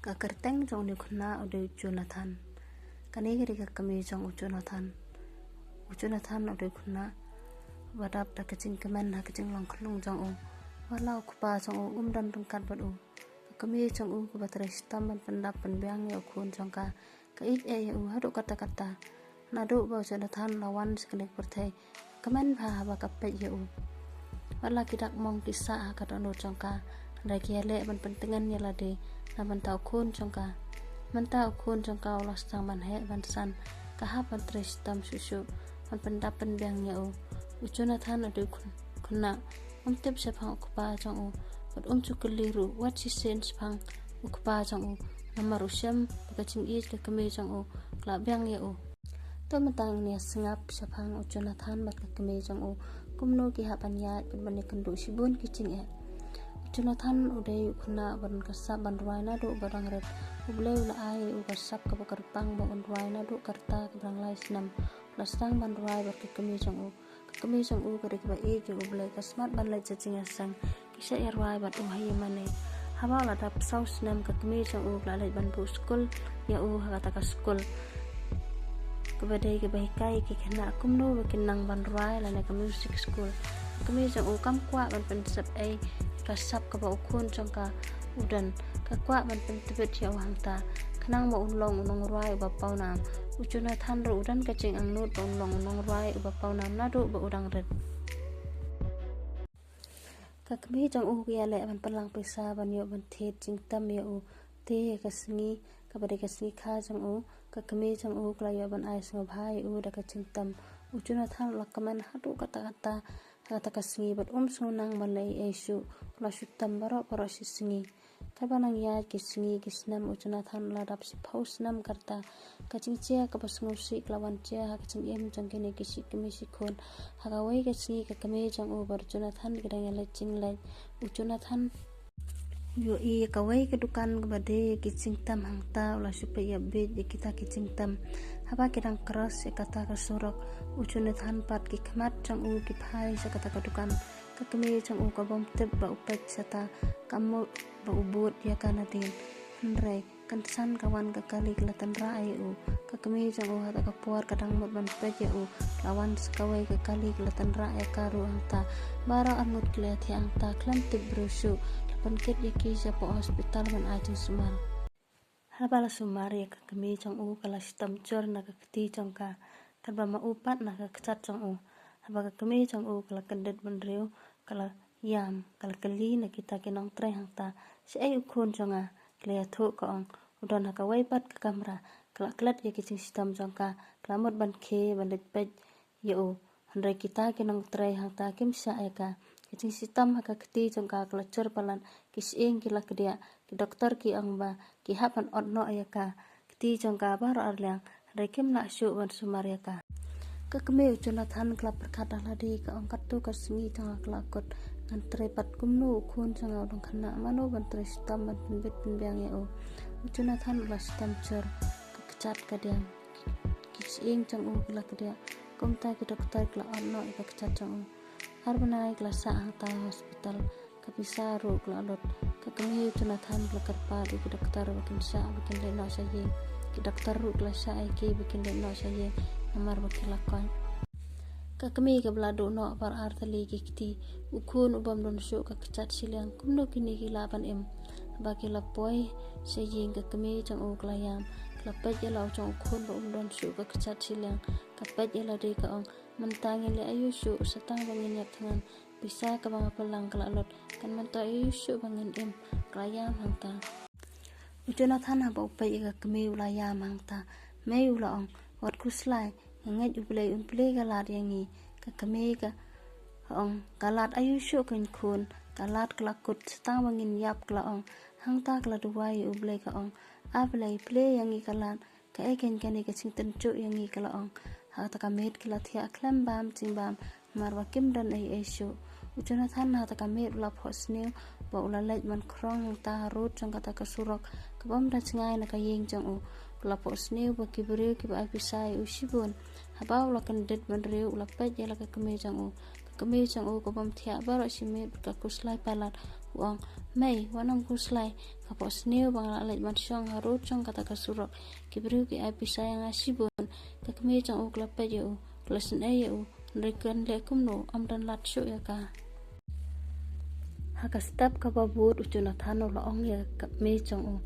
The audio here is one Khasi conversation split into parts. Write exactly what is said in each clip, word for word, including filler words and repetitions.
Ka kyrteng jong une u khynnah u dei u Jonathan. Kane ka dei ka kmie jong u Jonathan. U Jonathan u dei u khynnah ba dap da ka jingkmen ha ka jinglong khyllung jong u. Wat la u kpa jong u um don ryngkat bad u, ka kmie jong u kaba trei shitom ban pyndap pynbiang ïa u khun jong ka, ka ïeit ïa u haduh katta katta. Naduh ba u Jonathan u la wan sha kane ka pyrthei, ka kmen bha haba ka peit ïa u. Wat la ki dak mong ki sah ha ka dohnud jong ka, hynrei ki ïaleh ban pyntngen ïa lade na bynta u khun jong ka. Mynta u khun jong ka u la sdang ban heh ban san, ka hap ban trei shitom shuh shuh ban pyndap pynbiang ïa u. U Jonathan u dei u khun, khynnah, um tip shaphang u kpa jong u, bad um ju kylli ruh wat shisien shaphang u kpa jong u, namar u shem ba ka jingïeit ka kmie jong u ka la biang ïa u. To mynta ngin ïa sngap shaphang u Jonathan bad ka kmie jong u, kumno ki hap ban ïaid bad ban ïakynduh shibun ki jingeh. U Jonathan u dei u khynnah ba don ka sap ban rwai naduh ba u dang rit. U Blei u la ai ïa u ka sap kaba kyrpang ba un rwai naduh ka rta kaba dang lai snem. U la sdang ban rwai bad ka kmie jong u. Ka kmie jong u ka dei kaba ïeit ïa u Blei, ka smat ban leit sha jingïaseng, ki shah ïarwai bad u ha ïingmane. Haba u la dap saw snem, ka kmie jong u ka la leit ban buh skul ïa u ha kata ka skul kaba dei kaba hikai ïa ki khynnah kumno ba kin nang ban rwai lane ka music school. Ka kmie jong u kam kwah ban pynsep ei ka sap kaba u khun jong ka u don. Ka kwah ban pyntbit ïa u hangta khnang ba un long u nongrwai uba pawnam. U Jonathan ruh u don ka jingangnud ba un long u nongrwai uba pawnam naduh ba u dang rit. Ka kmie jong u ka ïaleh ban pynlang pisa ban ïoh ban thied jingtem ïa u. Te ïa ka sngi kaba dei ka sngi kha jong u, ka kmie jong u ka la ïoh ban ai sngewbha ïa u da ka jingtem. U Jonathan u la kmen haduh katta katta ha kata ka sngi bad um sngewnang ban leh ei ei shuh. U la shu tem baroh baroh shi sngi. Katba nang ïaid ki sngi ki snem, u Jonathan u la dap shiphew snem ka rta. Ka jingjia kaba sngewsih ka la wan jia ha ka jingim jong kine ki shi kmie shi khun. Ha kawei ka sngi ka kmie jong u bad u Jonathan ki dang ïaleit jingleit. U Jonathan u ïohi ïa kawei ka dukan kaba die ïa ki jingtem, hangta u la shu peit ïa beit ïa kita ki jingtem. Haba ki dang cross ïa kata ka surok, u Jonathan pat ki khmat jong u ki phai sha kata ka dukan. Ka kmie jong u ka bym tip ba u peit shata, ka mut ba u bud ïa ka nadien. Hynrei kynsan ka wan ka kali ka la tynrah ïa u. Ka kmie jong u ha kata ka por ka dang mut ban peit ïa u, la wan sa kawei ka kali ka la tynrah ïa ka ruh hangta. Baroh arngut ki la thiah hangta khlem tip briew shuh. La pynkit ïa ki sha poh hospital ban ai jingsumar. Haba la sumar ïa ka kmie jong u, ka la shitom jur na ka kti jong ka. Katba ma u pat na ka kjat jong u. Haba ka kmie jong u ka la kyndit bynriew, ka la ïam, ka la kylli na kita ki nongtrei hangta, shaei u khun jong nga? Ka la ïathuh ka ong, u don ha kawei pat ka kamra. Ka la klet ïa ki jingshitom jong ka, ka la mut ban khie ban leit peit ïa u. Hynrei kita ki nongtrei hangta kim shah ïa ka. Ki jingshitom ha ka kti jong ka ka la jur palat, ki shyieng ki la kdiah, ki doktor ki ong ba ki hap ban ot noh ïa ka. Kti jong ka baroh arliang, hynrei kim lah shuh ban sumar ïa ka. Ka kmie u Jonathan ka la pyrkhat ha lade, ka ong, katto ka sngi jong nga ka la kut, ngan trei pat kumno, u khun jong nga u dang khynnah, mano ban trei shitom ban pynbit pynbiang ïa u. U Jonathan u la shitom jur, ka kjat ka diang, ki shyieng jong u ki la kdiah. Kumta ki doktor ki la ot noh ïa ka kjat jong u. Ar bnai ki la sah hangta ha hospital. Ka pisa ruh ka la lut. Ka kmie u Jonathan ka la kyrpad ïa ki doktor ba kin shah ba kin leit noh sha ïing. Ki doktor ruh ki la shah ïa ki ba kin leit noh sha ïing namar ba ki la koit. Ka kmie kaba la duh noh baroh ar tylli ki kti, u khun u bym don shuh ka kjat shiliang, kumno kine ki lah ban im? Haba ki la poi sha ïing ka kmie jong u ka la ïam, ka la peit ïa la u jong u khun ba um don shuh ka kjat shiliang, ka peit ïa lade ka ong, mynta ngin leh aïu shuh, sa tang ba ngin ïap thngan, pisa kaba nga pynlang ka la lut, kan myntoi aïu shuh ba ngin im? Ka la ïam hangta. U Jonathan haba u peit ïa ka kmie u la ïam hangta. Mei, u la ong, wat khuslai, nga ngeit U Blei un plie ka lad ïa ngi. Ka kmie ka ong, ka lad aïu shuh kein khun, ka lad ka la kut, sa tang ba ngin ïap, ka la ong. Hangta ka la duwai ïa U Blei, ka ong, A Blei, plie ïa ngi ka lad. Kaei kein kane ka jingtynjuh ïa ngi, ka la ong. Ha kata ka miet ki la thiah khlem bam jingbam namar ba kim don ei ei shuh. U Jonathan ha kata ka miet u la phohsniew bad u la leit ban khrong hangta harud jong kata ka surok ka bym da jngai na ka ïing jong u. U la phohsniew ba ki briew kiba ai pisa ïa u shibun. Haba u la kyndit bynriew u la peit ïa la ka kmie jong u. Ka kmie jong u ka bym thiah baroh shi miet bad ka khuslai palat. U ong, Mei, wat nym khuslai, Ka pok sniew ba nga la leit ban shong ha rud shong kata ka surok. Ki briew ki ai pisa ïa nga shibun. Ka kmie jong u ka la peit ïa u, ka la sngewsih ïa u. Hynrei kan leh kumno, ym don lad shuh ïa ka. Ha ka step kaba bud u Jonathan u la ong ïa ka kmie jong u,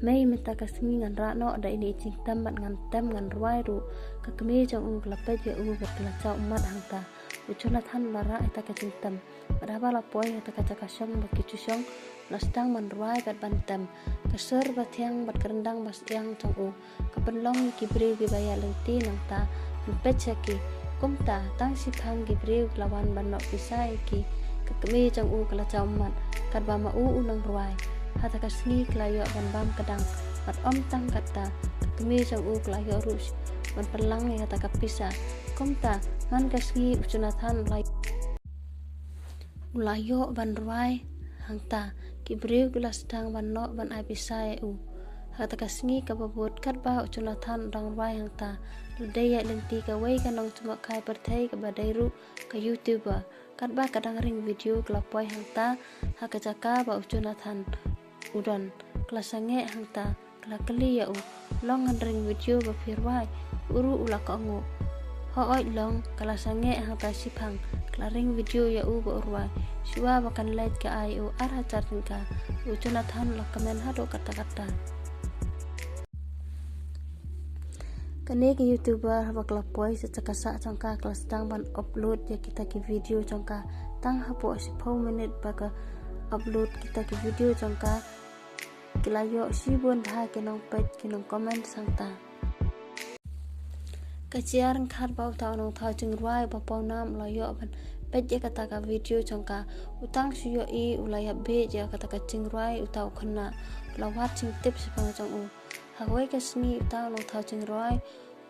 mei mynta ka sngi ngan rah noh da ine i jingtem bad ngan tem ngan rwai ruh. Ka kmie jong u ka la peit ïa u bad ka la jaw ummat hangta. U Jonathan u la rah ïa ta ka jingtem. Bad haba la poi ïa ta ka jaka shong ba ki ju shong, la sdang ban rwai bad ban tem. Ka sur ba thiang bad ka ryndang ba sdiang jong u ka pynlong ïa ki briew kiba ïaid lynti nangta ban peit sha ki. Kumta tang shiphang ki briew ki la wan ban noh pisa ïa ki. Ka kmie jong u ka la jaw ummat katba ma u u nang rwai. Ha ta ka sngi ka la ïoh ban bam kdang. Bad ym tang katta, ka kmie jong u ka la ïoh ruh ban pynlang ïa ta ka pisa. Kumta man ka sngi u Jonathan u la u la ïoh ban rwai hangta. Ki briew ki la sdang ban noh ban ai pisa ïa u. Ha ta ka sngi kaba bud katba u Jonathan u dang rwai hangta, la dei ïaid lynti kawei ka nongjngohkai pyrthei kaba dei ruh ka YouTuber. Katba ka dang ring video ka la poi hangta ha ka jaka ba u Jonathan u don. Ka la sangeh hangta, ka la kylli ïa u, long ngan ring video ba phi rwai? U ruh u la kohnguh. Hooid long, ka la sangeh hangta shiphang, ka la ring video ïa u ba u rwai. Shuwa ba kan leit ka ai u ar hajar tyngka. U Jonathan u la kmen haduh katta katta. Kane ka YouTuber haba ka la poi sha ka sah jong ka, ka la sdang ban upload ïa kita ki video jong ka. Tang hapoh shiphew minit ba ka upload kita ki video jong ka, ki la ïoh shibun bha ki nongpeit ki nongcomment hangta. Ka jia ryngkat ba uta u nongthaw jingrwai ba pawnam u la ïoh ban peit ïa kata ka video jong ka. U tang shu ïohi u la ïa bieit ïa kata ka jingrwai uta u khynnah. U la wad jingtip shaphang jong u. Ha kawei ka sngi uta u nongthaw jingrwai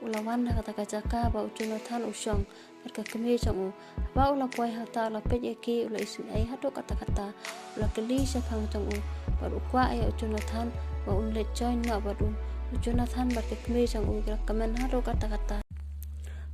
u la wan ha kata ka jaka ba u Jonathan u shong bad ka kmie jong u. Haba u la poi hangta u la peit ïa ki, u la isynei haduh katta katta. U la kylli shaphang jong u bad u kwah ïa u Jonathan ba un leit join noh bad u. U Jonathan bad ka kmie jong u ki la kmen haduh katta katta.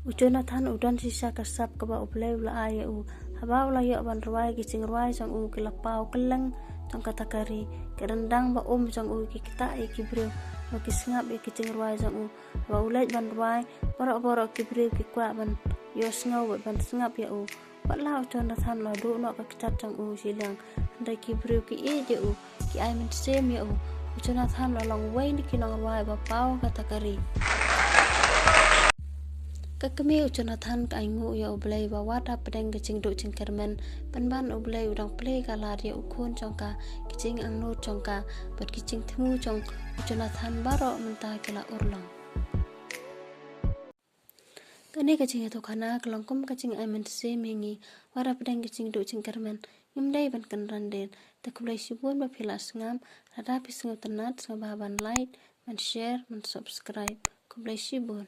U Jonathan u don shisha ka sap kaba U Blei u la ai ïa u. Haba u la ïoh ban rwai, ki jingrwai jong u ki la paw kylleng jong kata ka ri. Ka ryndang ba um jong u ki ktah ïa ki briew ba ki sngap ïa ki jingrwai jong u. Haba u leit ban rwai, baroh baroh ki briew ki kwah ban ïohsngew bad ban sngap ïa u. Wat la u Jonathan u la duh noh ka kjat jong u shiliang, hynrei ki briew ki ïeit ïa u, ki ai mynsiem ïa u. U Jonathan u la long uwei na ki nongrwai ba paw kata ka ri. Ka kmie u Jonathan ka ainguh ïa U Blei ba wat hapdeng ka jingduh jingkyrmen, pynban U Blei u dang plie ka lad ïa u khun jong ka, ki jingangnud jong ka bad ki jingthmu jong u Jonathan baroh mynta ki la urlong. Kane ka jingïathuhkhana ka long kum ka jingai mynsiem ïa ngi, wat hapdeng ka jingduh jingkyrmen ngim dei ban kynran dien. Te khublei shibun ba phi la sngap. Lada phi sngewtynnat, sngewbha ban like, ban share, ban subscribe. Khublei shibun.